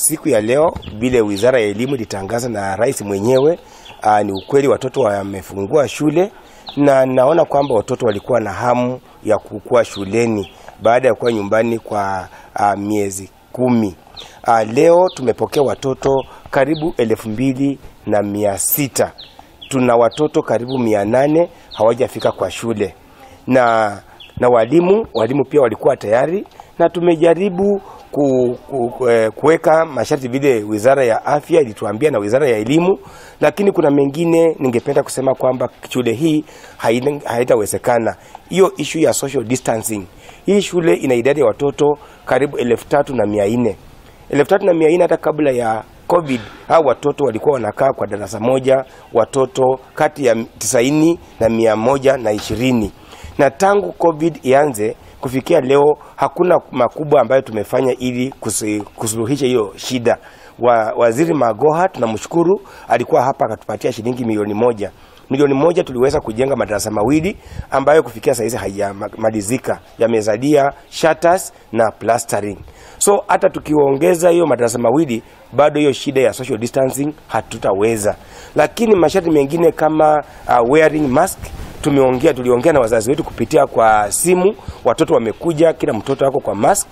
Siku ya leo vile Wizara ya Elimu ilitangaza na rais mwenyewe, ni ukweli watoto wamefungua shule, na naona kwamba watoto walikuwa na hamu ya kukua shuleni baada ya kuwa nyumbani kwa miezi 10. Leo tumepokea watoto karibu 2600. Tuna watoto karibu 800 hawajafika kwa shule. Na walimu pia walikuwa tayari, na tumejaribu kuweka masharti vile Wizara ya Afya ilituambia na Wizara ya Elimu, lakini kuna mengine ningependa kusema kwamba shule hii haitawezekana. Hiyo issue ya social distancing. Hii shule ina idadi ya watoto karibu 3400. 3400 hata kabla ya COVID hao watoto walikuwa wanakaa kwa darasa moja, watoto kati ya 90 na 120. Na tangu COVID ianze kufikia leo hakuna makubwa ambayo tumefanya ili kusuluhisha hiyo shida. Waziri Magoha tunamshukuru, alikuwa hapa akatupatia shilingi 1,000,000. 1,000,000 tuliweza kujenga madarasa mawili ambayo kufikia saa hizi hayajamalizika, yamezalia shutters na plastering. So hata tukiongeza hiyo madarasa mawili bado hiyo shida ya social distancing hatutaweza. Lakini masharti mengine kama wearing mask, tuliongea na wazazi wetu kupitia kwa simu, watoto wamekuja, kila mtoto ako kwa mask.